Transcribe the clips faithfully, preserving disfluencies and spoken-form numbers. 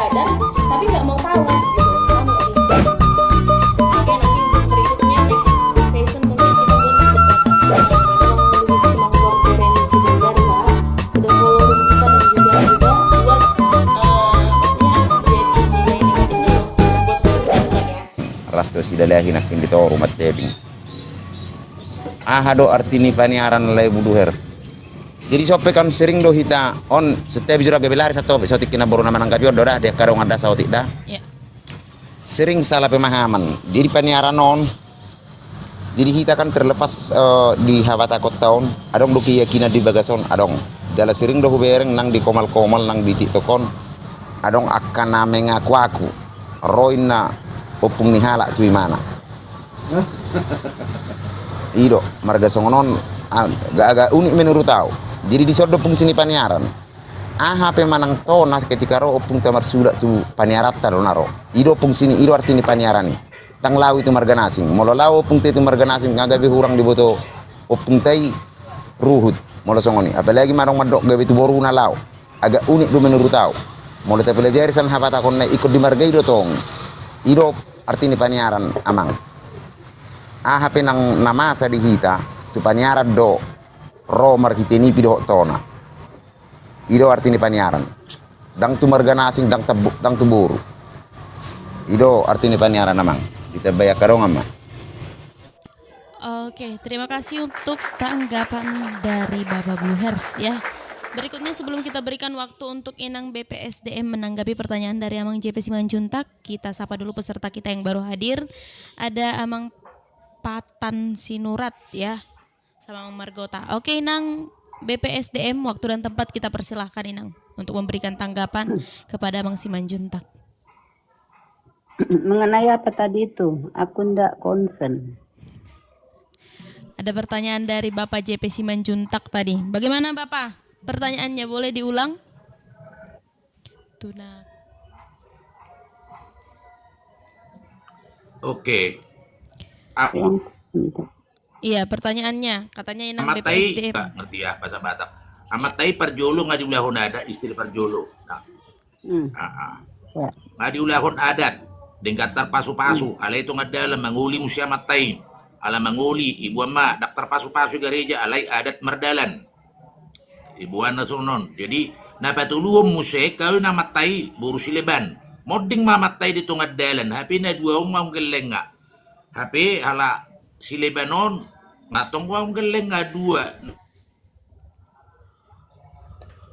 Tapi nggak mau tahu gitu. Paham nggak sih? Oke, nanti untuk berikutnya, next session, mungkin kita buat untuk membahas tentang kondisi Bang Gordon Remisi Siregar, ya. Udah meluruskan dan juga, juga buat, eh, maksudnya, jadi nilai negatifnya loh buat kita, ya. Ras do sidalahi nangkin di toru mantebing. Aha do arti ni paniaran, Lae Buluher? Jadi sope kan sering do hita on, setiap jura gabe lari satu, so tingki na boru na mananggapi on do da, dia kadang ada saotik da. Iya. Sering salah pemahaman. Jadi paniaran on, jadi hita kan terlepas, eh, di habatahonta on, adong do keyakinan di bagas on, adong. Jala sering do hubereng nang di komal-komal nang di TikTok on, adong angka na mengaku-aku ro inna ompung ni halak tu imana. I do, marga songon on, ah, ga, agak unik menurut au. Jadi dison do fungsi ni paniaran. Aha pe manang tona ketika ro ompungta marsulak tu paniaranta do na ro. I do fungsi ni, i do arti ni paniaran i. Ndang laho i tu marga na asing. Molo laho ompungta i tu marga na asing, nga gabe hurang diboto ompungta i ruhut. Molo songon i. Apalagi manang mandok gabe tu boruna laho. Agak unik do menurut au. Molo tapelajari sian habatahonna i, ingkon di marga i do tong. I do arti ni paniaran, Amang. Aha pe nang na masa di hita, tu paniaran do ro marhite nipi dohot tona. I do arti ni paniaran. Ndang tu marga na asing, ndang tu bo-, ndang tu boru. I do arti ni paniaran, Amang. Ditambai angka dongan ma. Oke, terima kasih untuk tanggapan dari Bapak Bluehers, ya. Berikutnya, sebelum kita berikan waktu untuk Inang B P S D M menanggapi pertanyaan dari Amang J P Simanjuntak, kita sapa dulu peserta kita yang baru hadir. Ada Amang Patan Sinurat, ya, sama Amang Margota. Oke, Inang B P S D M, waktu dan tempat kita persilahkan, Inang, untuk memberikan tanggapan kepada Amang Simanjuntak. Mengenai apa tadi itu? Aku ndak konsen. Ada pertanyaan dari Bapak J P Simanjuntak tadi. Bagaimana, Bapak? Pertanyaannya boleh diulang? Tuna. Oke. Aku Yang Iya, pertanyaannya, katanya Inang Amanta i, B P S D M. Nggak ngerti ya bahasa Batak. Amanta i parjolo nga diulahon adat, istri parjolo. Nah. Hmm. Ah, ah. Ya. Nga diulahon adat, denggan tarpasupasu, hmm, alai tonga dalan mangoli muse amanta i. Ala mangoli, iboan ma, ndang tarpasupasu gareja, alai adat mardalan. Iboan na songon on. Jadi, na patoluhon muse, kawi na amanta i, boru Sileban. Monding ma amanta i di tonga dalan, hape na dua on ma umgellenga. Hape halak Sileban on, na tong ua umgellenga dua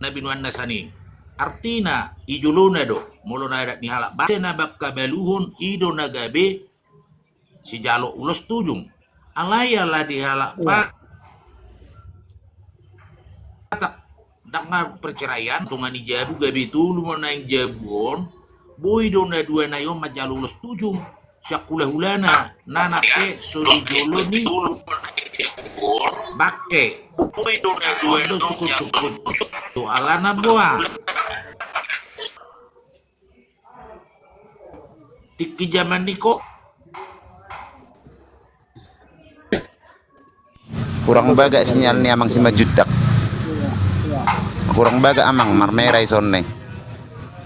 na binoanna sian i. Artina, i jolona do, molo na adat ni halak Batak na bangka baluhon, i do na gabe sijalo ulos tujung. Alai ala di halak Batak, ndang nga perceraian, tonga ni jabu gabe tolu ma naeng jabu on, boi do na dua nai on manjalo ulos tujung. Sian hulahulana, na nangke so di jolo ni bangke. Boi do na dua nai on cukup-cukup. Tu alana boa. Tingki jaman ni ko. Kurang bagak sinyal ni Amang Simanjuntak. Kurang bagak, Amang, marmera i songon i.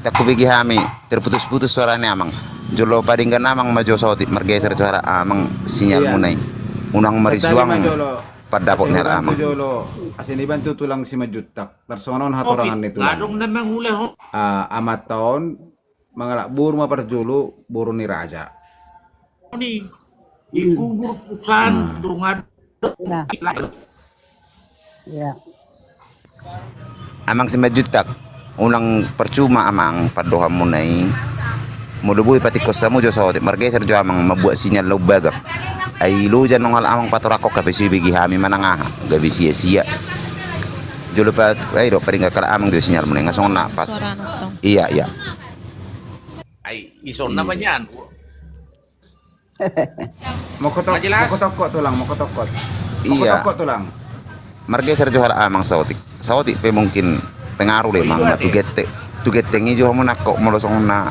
Ndang hubege hami, terputus-putus suara ni Amang. Jolo padenggan Amang ma jo saotik, margeser jo halak Amang sinyalmuna i. Unang marisuang pandapot ni halak Amang. Jolo, asa dibantu tulang Simanjuntak. Tarsongon on hatorangan ni tulang. Ngadong na mangulahon. Ah, amanta on mangalap boru ma parjolo, boru ni raja. Ni, di kubur pusan, hmm, dongan. Iya. Iya. Amang Simanjuntak, unang percuma Amang pandohanmuna i. Molo boi patingkos hamu jo saotik, margeser jo Amang mambuat sinyal na umbagak. Ai loja nang halak Amang patorangkon, hape so hubege hami manang aha, gabe sia-sia. Jolo pa, ai do, padenggan halak Amang jo sinyalmuna i, nga songon na pas. Iya, iya. Ai, ison na manyan. Mokotokot tulang, mokotokot. Iya. Mokotokot tulang. Margeser jo halak Amang saotik. Saotik pe mungkin pengaruh do Amang na tu genteng. Tu genteng i jo hamu nangkok molo songon na,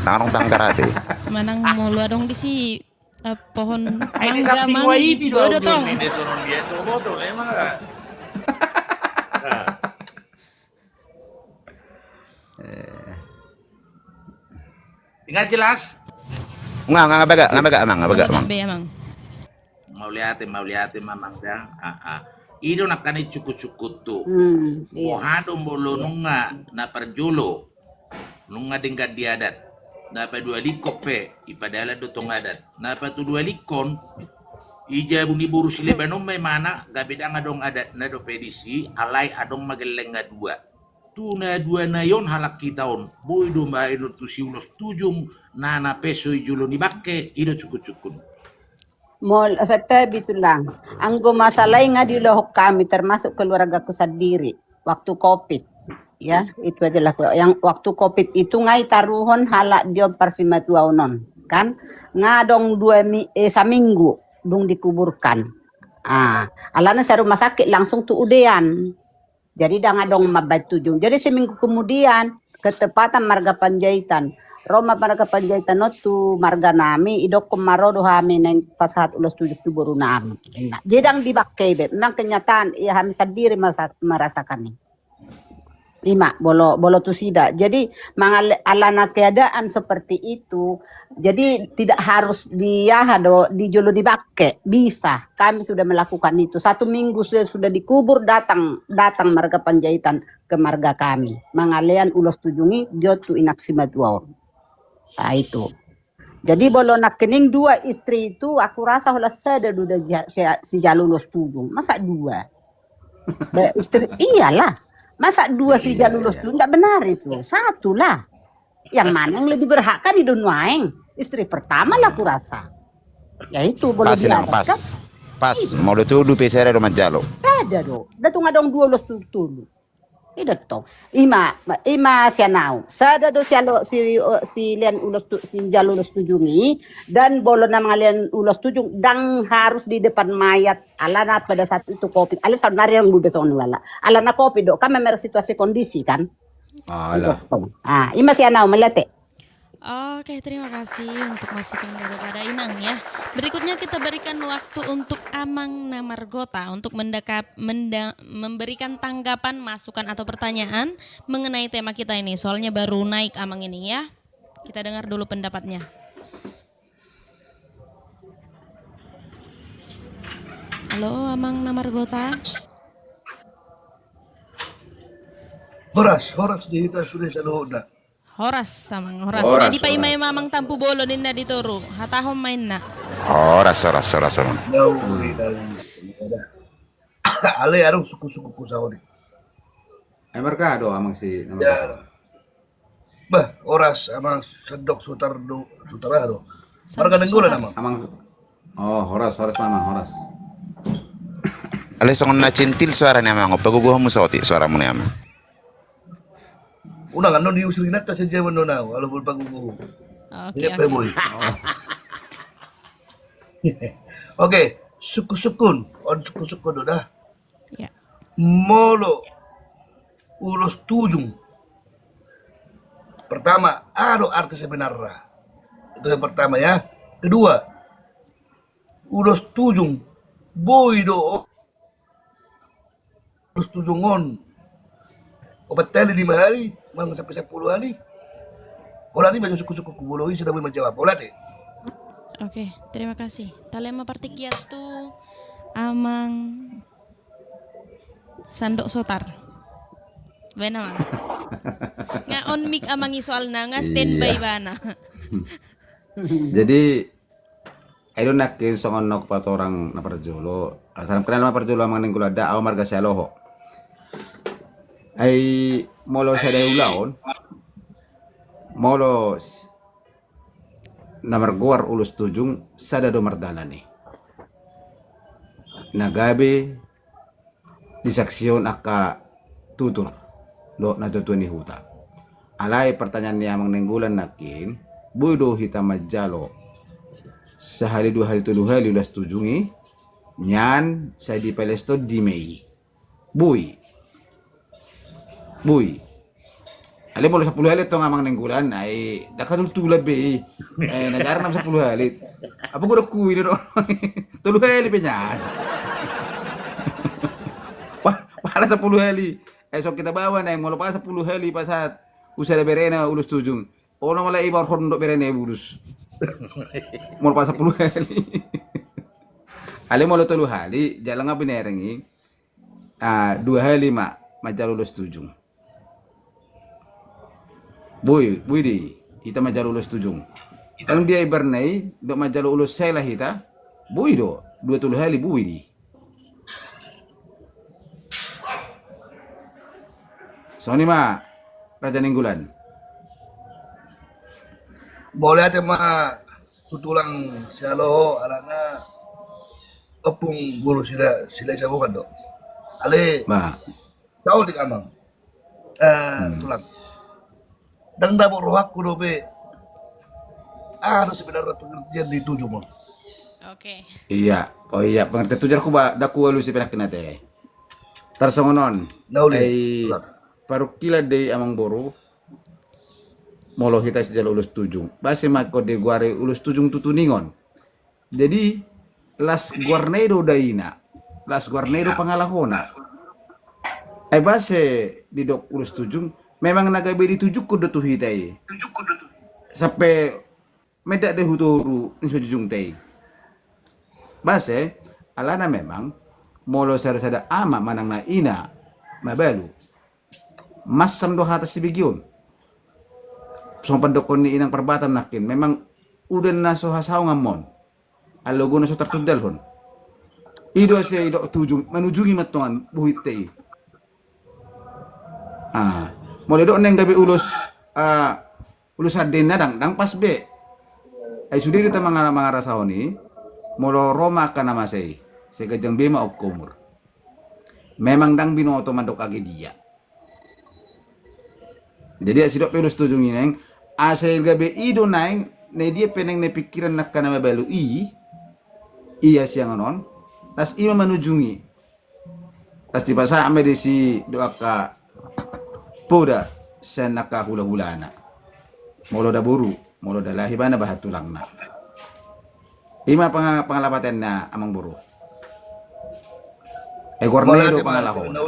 na adong tangga rate. Manang molo adong disi, eh, pohon mangga, mangga i do tong. Di sonon dia tu boto memang. Eh. Nga jelas? Nga, nga, nga bagak, nga bagak, Amang, nga bagak, Amang. Be, Amang. Mauliate, mauliate, Amang, da. Ah, ah. I do nangkaning sungkun-sungkun tu. Hmm, iya. Boha do molo nunga na parjolo, nunga denggan di adat. Na paduahalihon pe, i padalan do tong adat. Na patuduahalihon, i jabu ni boru Sileban on ma imana, gabe ndang adong adatna dope disi, alai adong ma gellengna dua. Tu na dua nai on halak hita on, boi do bahenon tu si ulos tujung, na na peso i jolo ni bangke, i do sungkun-sungkun. Molo, santabi Tulang. Anggo masalah i nga diulahon hami, termasuk keluargaku sandiri. Waktu covid. Ya, itu aja lah. Yang waktu covid itu nga i taruhon halak di on parsimatuaon on. Kan? Nga adong dua mi-, eh, saminggu dung dikuburkan. Ah, alana sai rumah sakit langsung tu udean. Jadi ndang adong mambahen tujung. Jadi seminggu kemudian, ketepatan marga Panjaitan. Ro ma marga Panjaitan on tu marga nami, idokkon ma ro do hami naeng pasahat ulos tujung tu boru nami. Jadi ndang dibangke be. Memang kenyataan, ia hami sandiri merasa-, merasakan i. I ma, bolo, bolo tusida. Jadi, mangale-, alana keadaan seperti itu, jadi tidak harus di aha do, di jolo ni bangke, bisa. Kami sudah melakukan itu. Satu minggu sudah, sudah dikubur, datang, datang marga Panjaitan ke marga kami. Mangalean ulos tujung i, di on tu inang simatua on. Nah, itu. Jadi, molo nangkining dua istri itu, aku rasa holan sada do da ja-, si-, sijalo ulos tujung. Masa dua? Be, istri, iyalah. Masa dua sijalo ulos tujung? Nggak benar itu. Satu lah. Yang mana yang lebih berhak kan i do nuaeng. Istri pertama lah kurasa. Ya itu, boleh. Pas, Inang, diadat, pas. Kan? Pas, iya. Molo tolu pe sada do manjalo. Sada do. Nda tung adong dua ulos tu-, tolu. I do tong. I ma, i ma sian au. Sada do sialo, si, silean ulos tu-, sijalo ulos tujung i, dan molo na mangalean ulos tujung, ndang harus di depan mayat, alana pada saat itu covid. Alai saonari yang bube songon wala. Alana covid do, kan memang situasi kondisi kan. Alah. I do tong. Ah, i ma sian au, mauliate. Oke, terima kasih untuk masukan daripada Inang ya. Berikutnya kita berikan waktu untuk Amang na margota untuk mendekap-, menda-, memberikan tanggapan, masukan atau pertanyaan mengenai tema kita ini. Soalnya baru naik Amang ini ya. Kita dengar dulu pendapatnya. Halo, Amang na margota. Horas, horas di hita sude saluhutna. Horas, Amang, horas. Horas, horas. Nga dipaima-ima Amang Tampubolon ninna di toru. Hatahon ma inna. Horas, horas, horas, Amang. Alai adong sungkun-sungkunku saotik. Ai marga aha do, Amang, si na marga? Bah, horas, Amang Sandok Sotar do, Sotar aha do? Marga Nainggolan, Amang. Amang. Oh, horas, horas, Amang, horas. Alai songon na centil suara ni Amang, pagogohonmu saotik suaramu ni Amang. Unang, annon diusir inanta sian jabu on do nau, alo boi pagogohon. Oke, oke. Oke, sungkun-sungkun, on sungkun-sungkun do da. Ya. Molo ulos tujung. Pertama, aha do arti sebenarna? Itu yang pertama ya. Kedua, ulos tujung. Boi do ulos tujung on opat hali, lima hali, manang sampe sampulu hali. Holan i ma jo sungkun-sungkunku, molo i sada boi manjawab. Mauliate. Oke, terima kasih. Talema partingkian tu Amang Sandok Sotar. Baen, Amang. Nga on mic Amang i soalna, nga standby ibana. Jadi, ai do nangkin songon na hupatorang na parjolo. Ah, salam kenal ma parjolo, Amang Nainggolan da, au marga Sihaloho. Ai molo sada ulaon, molo s-, na margoar ulos tujung, sada do mardalan i. Na gabe disaksihon angka tutur dohot natua-tua ni huta. Alai pertanyaan ni Amang Nainggolan nangkin, boi do hita manjalo sahali, dua hali, tolu hali ulos tujung i, nian sai dipalestondime i. Boi. Boi. Alai molo sampulu hali tong, Amang Nainggolan, ai ndang hatultulan be i. Eh, na jarang nama sampulu hali. Apa gua dokku ini do. Tolu hali pe nian. Pa-, pala sampulu hali. Eh, so kita bawa nai, molo pala sampulu hali pasahat tu sada berena ulos tujung. Olo mala ibaorhon dohot berena i bulus. Molo pasampulu hali. Alai molo tolu hali, jala nga binereng i. Ah, dua hali ma manjalo ulos tujung. Boi, boi di, hita manjalo ulos tujung. Ndang dia iberna i, dohot manjalo ulos sela hita. Boi do, dua tolu hali boi di. Songon i ma, Raja Nainggolan. Mauliate ma tu tulang sialoho, alana ompung boru sila, sila sabungan do. Ale, ba. Tahu di amang. Eh, hmm. Tulang. Ndang dapot rohangku dope. Ah, ada sebenarnya pengertian di tujung on. Oke. Iya. Oh iya, pengertian tujung on ba, ndang hualusi penakkin ate. Tarsongon on. Nauli. Ai, tulang. Parungkilon do i amang boru. Molo hita sijalo ulos tujung. Boasa ma ingkon digoari ulos tujung tutu ningon. Jadi, las goarna i do daina, las goarna i do pangalahona. Ai boasa didok ulos tujung, memang na gabe ditujungkon do tu hita i. Sampe mendak do hutoru ni sojujungta i. Boasa, alana memang, molo sada-sada ama manang na ina mabalu. Masam do hata sibegi on. Songon pandokkon ni inang Parbatam nangkin, memang udan na so hasaongan mon. Alai ogo na so tartundalhon. I do asa idok tujung, manujungi ma tongon bohitta i. Ah, molo idok naeng gabe ulos, ah, ulos andai na ndang, ndang pas be. Ai sude do hita mangara-, mangarasahon i, molo ro ma angka na masa i, sai ganjang be ma ongko umur. Memang ndang binoto mandok age dia. Jadi, asa idok pe ulos tujung i naeng, asa gabe i do naeng, na dia pe naeng na pingkiran ni angka na mabalu i, ia siangan on, las i ma manujungi. Las dipasahat ma disi dohot angka poda sian angka hula-hulana. Molo da boru, molo da lahi ibana bahat tulangna. I ma panga-, pangalapatenna amang boru. Ai goarna i do pangalahona.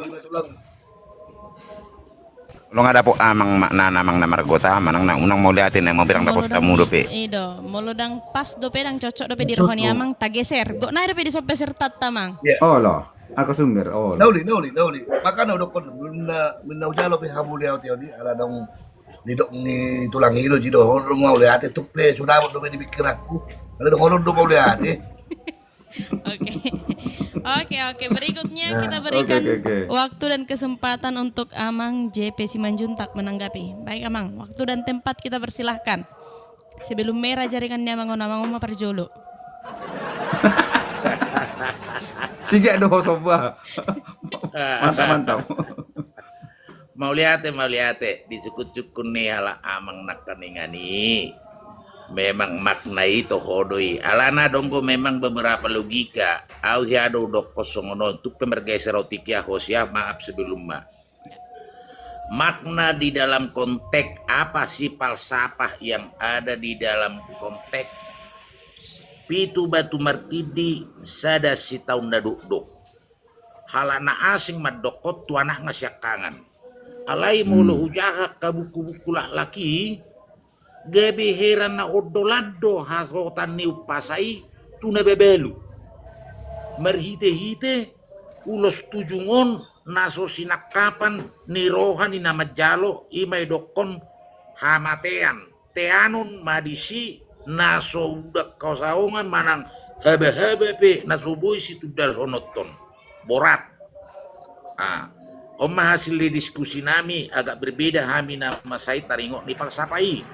Molo nga dapot amang ma-, na, na amang na margota, manang na unang mauliate na mabilang dapot hamu dope. I do, molo ndang pas dope, ndang cocok dope diroha ni amang, tageser. Gok nai dope di son pesertanta amang. Olo, angka sumber, olo. Nauli, nauli, nauli. Makana udokkon, minna, minna ujalo pe hamu liau tio ni, ala dong nidok ni tulang i do, jidok on do mauliate, tuk pe so dapot dope di pingkiranku. Ala dong on do mauliate. Oke. Oke, oke. Berikutnya kita berikan waktu dan kesempatan untuk Amang J P Simanjuntak menanggapi. Baik, Amang. Waktu dan tempat kita persilahkan. Sebelum merah jaringannya, Amang, on, Amang, on ma parjolo. Sigak do ho somba. Mantap, mantap. Mauliate, mauliate, di sungkun-sungkun ni halak amang nangkaningan i. Memang makna i toho do i. Alana adong do memang beberapa logika. Au hea do hudokkon songon on, tuk pe margeser otik i, hosia, maaf sebelumnya. Makna di dalam konteks apa sih falsafah yang ada di dalam konteks pitu batu martindi, sada sitaon na dokdok. Halak na asing mandokkon tu anakna siangkangan. Alai molo hujaha angka buku-buku laklak i, gabe heran na ondolan do hasohotan ni umpasa i tu na babalu. Marhite-hite ulos tujung on na so sinangkapan ni roha ni na manjalo, i ma idokkon hamatean. Teanon ma disi na so uda hasaongan manang haba-haba pe na so boi situndalhononton. Borat. Ah, on ma hasil ni diskusi nami, agak berbeda hami na masa i taringot ni falsafah i.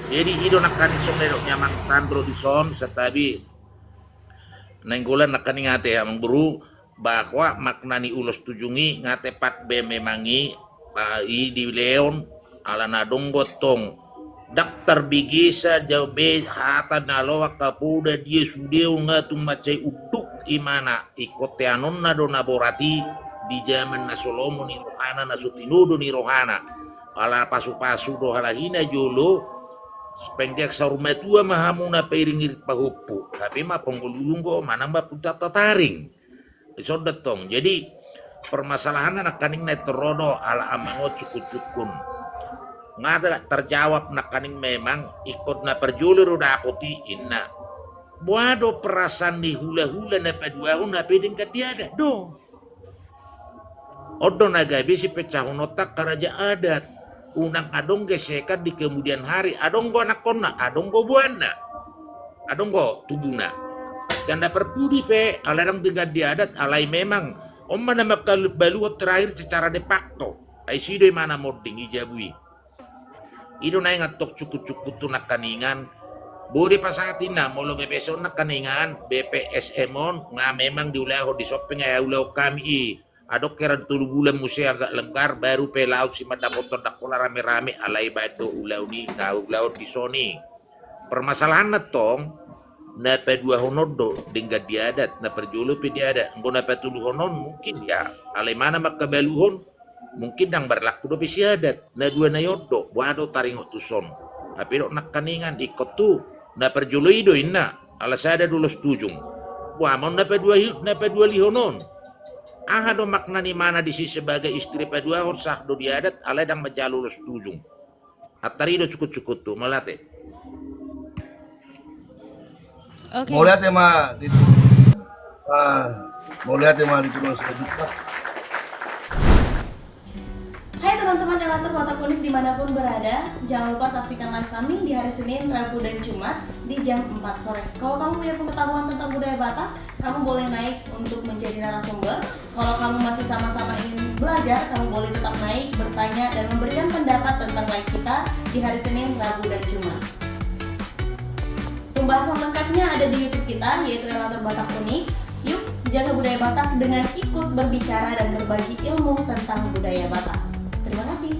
Jadi i do nangkaning songon na nidok ni amang Sandro di son, santabi Nainggolan nangkaning ate amang boru, bahwa makna ni ulos tujung i nga tepat be memang i, ah, i dilehon, alana adong do tong ndang tarbegesa be hata na loas, angka poda dia sude on, nga tung mansai unduk imana, ingkon teanonna do na borat i di jaman na so lomo ni rohana, na so tinodo ni rohana. Ala pasu-pasu do halak i na jolo, penggeak saur matua ma hamu na pairing-iring pahompu, hape ma ponggolulung do manang ma puntat tataring. Dison do tong. Jadi, permasalahanna nangkaning na i toro do halak amang on sungkun-sungkun. Nga terjawab nangkaning memang ingkon na parjolo do dapot i inna. Boha do perasaan ni hulahula na paduahon hape denggan di adat do. On do na gabe sipecahononta angka raja adat. Unang adong gesekan di kemudian hari, adong do anakkonna, adong do boanna. Adong do tubuna. Jala parpudi pe, alai ndang denggan di adat, alai memang on ma na mangkabaluhon terakhir secara de facto. Ai isi do imana monding i jabu i. I do na ingan tong sungkun-sungkun tu nangkaningan. Boi do pasahat inna, molo B P S on nangkaningan, B P S M on nga memang diulahon, dison pe nga ulaon hami i. Adong hera tolu bulan muse agak lenggar, baru pe laos i mandapothon, ndang pola rame-rame, alai baen do ulaon i, nga ulaon dison i. Permasalahanna tong, na paduahon on do denggan di adat, na parjolo pe di adat, anggo na patoluhon on mungkin ya, alai imana mangkabaluhon, mungkin ndang berlaku dope siadat. Na dua nai on do, boha do taringot tuson. Hape didok nangkaningan, ingkon tu na parjolo i do inna, ala sada do ulos tujung. Boha ma on na padua, na padualihon on? Aha do makna ni imana disi sebagai istri paduahon, sah do di adat, alai ndang manjalo ulos tujung. Antari do sungkun-sungkun tu, mauliate. Oke. Mauliate ma di, ah, mauliate ma di tukang selanjutnya. Hai teman-teman Ellatour Batak Unik dimanapun berada, jangan lupa saksikan live kami di hari Senin, Rabu, dan Jumat di jam empat sore. Kalau kamu punya pengetahuan tentang budaya Batak, kamu boleh naik untuk menjadi narasumber. Kalau kamu masih sama-sama ingin belajar, kamu boleh tetap naik, bertanya, dan memberikan pendapat tentang live kita di hari Senin, Rabu, dan Jumat. Pembahasan lengkapnya ada di YouTube kita, yaitu Ellatour Batak Unik. Yuk, jaga budaya Batak dengan ikut berbicara dan berbagi ilmu tentang budaya Batak. Terima kasih.